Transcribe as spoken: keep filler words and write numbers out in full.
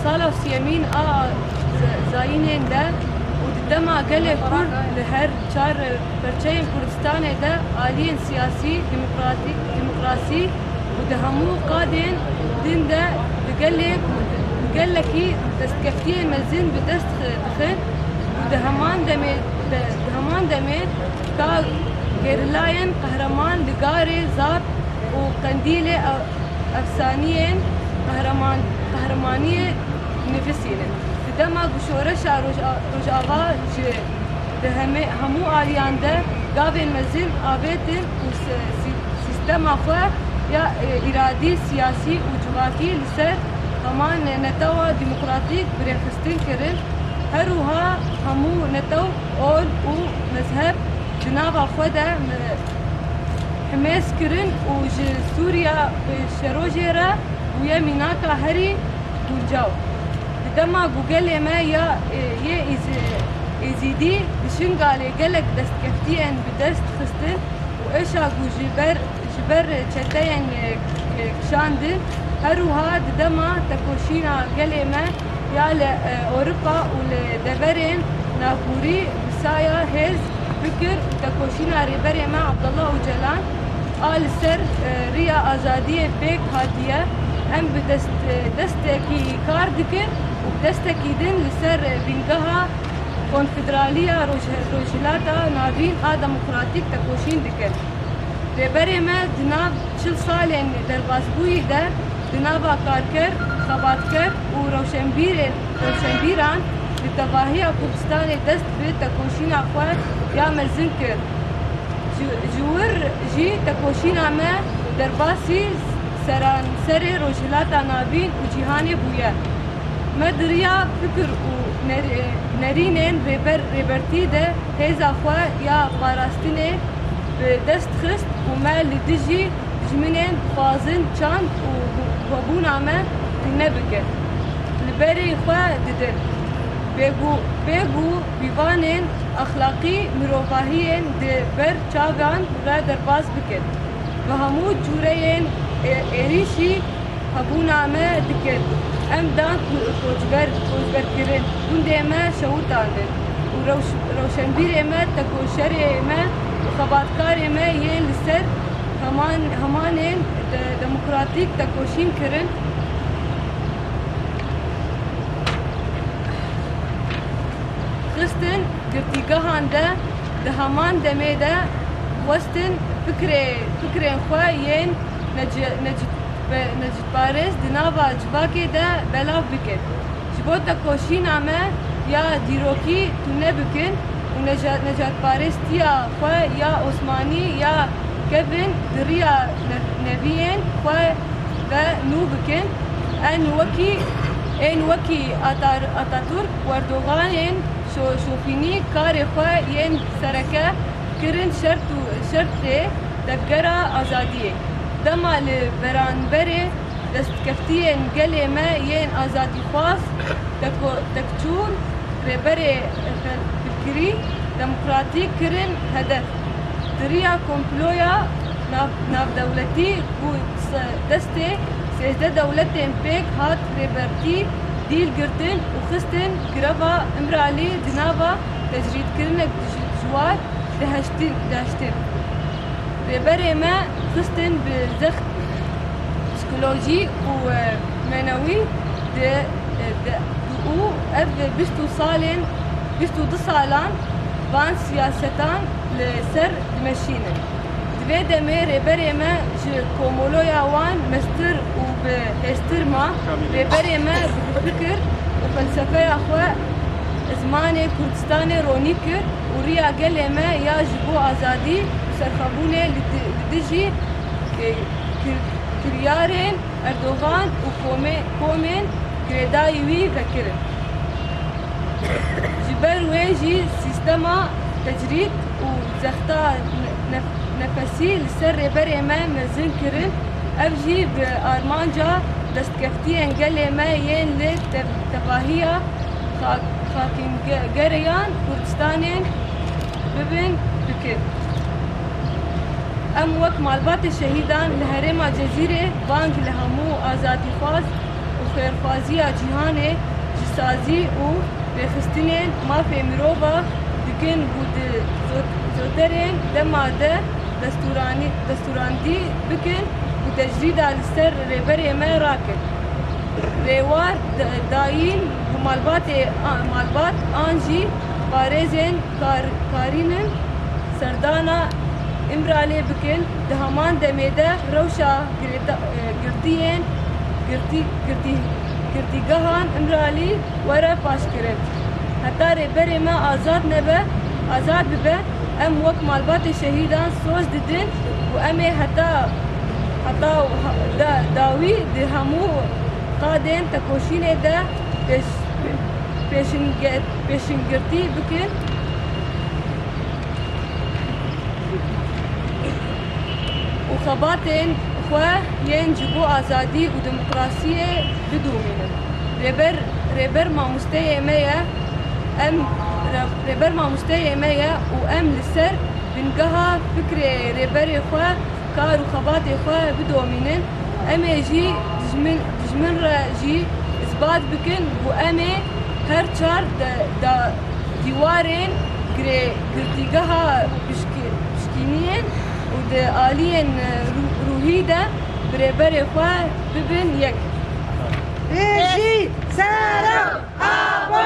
Sala siyemîn a z-, zayînên de û di dema gelê Kurd li her çar perçeyên Kurdistanê de aliyên siyasî, demokratîk, demokrasî û di hemû qadên din de di gelê, di gelekî destkeftiyên mezin bi dest xi-, dixin û di heman demê de, di heman demê ka gerîlayên qehreman li Garê Zap û Qendîlê ew-, efsaniyên qehreman-, qehremaniyê nivîsînin. Di dema ku şoreşa Roja-, Rojava ji di hemê-, hemû aliyan de gavên mezin avêtin û si-, si-, sîstema xwe ya, e, îradî, siyasî û civakî li ser heman netewa demokratîk bi rêxistin kirin. Her wiha hemû netew ol û mezheb di nava xwe de mi-, himêz kirin û ji Sûriya bi şerojê re bûye mînaka herî guncaw. Di dema ku gelê me ya, e, yê Êzi-, Êzîdî di Şingalê gelek destkeftiyên bi dest xistin û êşa ku ji ber, ji ber çeteyên, e, e, kişandin, her wiha di dema tekoşîna gelê me ya li, e, Ewropa û li deverên navbûrî bi saya hêz, fikir û tekoşîna Rêberê me Abdullah Ocalan a li ser, e, riya azadiyê pêk hatiye. Em bi dest, e, destekî kar dikin û bi destekî din li ser, e, bingeha konfederaliya Roj-, Rojhilata Navîn a demokratîk tekoşîn dikin. Rêberê me di nav çil salên derbasbûyî de di nava karker, xebatker û rewşenbîrên, rewşenbîran li tevahiya Kurdistanê dest bi tekoşîna xwe ya mezin kir. Ji, ji wir jî tekoşîna me derbasî seranserê Rojhilata Navîn û cîhanê bûye. Me di riya fikir û ner-, nerînên rêber-, rêbertî de hêza xwe ya parastinê bi dest xist û me li dijî dijminên dixwazin çand û xwebûna me tune bikin, li berê xwe didin. Bêgû-, bêgû pîvanên exlaqî mirovahiyên di ber çavan re derbas bikin. Bi hemû cûreyên ê-, êrîşî hebûna me dikir. Em dan ku-, koçber, koçberkirin, gundê me şewitandin û rewş-, rewşenbîrê me, tekoşerê me û xebatkarê me yên li ser heman-, hemanên de-, demokratîk tekoşîn kirin, xistin girtîgehan de, di heman demê de xwestin fikrê, fikrên xwe yên neci-, neci-, be-, necitparêz di nava civakê de belav bikin. Ji bo tekoşîna me ya dîrokî tune bikin û neca-, necatparêstiya xwe ya Osmanî ya kevin di riya ne-, neviyên xwe ve nû bikin. Ên wekî, ên wekî Atar-, Ataturk û Erdoganên şo-, şofînî karê xwe yên sereke kirin şert û şertê tevgera azadiyê. Dema li beranberê destkeftiyên gelê me yên azadîxwaz, teko-, tekçûn, rêberê fe-, fikirî demokratîk kirin hedef. Di riya komploya nav-, navdewletî ku se-, destê sêzdeh dewletên pêk hat rêbertî dîl girtin û xistin greva Îmralî di nava tecrîdkirinek ji-, ji war dihiştin, dihiştin. Rêberê me xistin bi zext psîkolojî û, e, menewî di, e, de, û ev bîst û salên, bîst û du salan van siyasetan li ser dimeşînin. Di vê demê rêberê me ji komoloya wan mestir û bi hêztir ma. Rêberê me bi fikir û felsefeya xwe zimanê Kurdistanê ronî kir û riya gelê me ya ji bo azadî û serxwebûnê li di-, li dijî, e, kir-, kiryarên Erdogan û komê-, komên girêdayî wî vekirin. Ji ber wê jî sîstema tecrîd û zexta ne-, nef-, nefesî li ser rêberê me mezin kirin, ev jî bi armanca destkeftiyên gelê me yên li tev-, tevahiya xak-, xakîngeriyan Kurdistanê bibin dikir. Em wek malbatê şehîdan li herêma Cezîrê bang li hemû azadîxwaz û Xêrxwaziya cîhanê ji sazî û rêxistinên mafê mirova dikin ku di zot-, zoterên dema de destûranî-, destûrandî bikin û tecrîda li ser rêberê me rakin. Rêwar d-, dayîn ku malbatê a-, malbat an jî parêzên kar-, karînin serdana Îmralê bikin, di heman demê de rewşa girêta-, e, girtiyên, girtî-, girtî-, girtîgehan Îmralî were paşkirin. Heta rêberê me azad nebe, azad bibe, em wek malbatê şehîdan soz didin û em ê heta, heta da-, dawî di hemû qadên tekoşînê de pêş-, pêşinge-, pêşingirtî bikin û xebatên xwe yên ji bo azadî û demokrasiyê bidomînin. Rêber, rêber mamosteyê me ye, em, re-, rêber mamosteyê me ye û em li ser bingeha fikrê rêberê xwe, kar û xebatê xwe bidomînin. Em ê jî dijmin, dijmin re jî îsbat bikin ku em ê her çar de, de dîwarên girê-, girtîgeha pişkî-, pişkîniyên û di aliyên rû-, rûhî de bi rêberê xwe bibin yek. Bijî Serok Abo!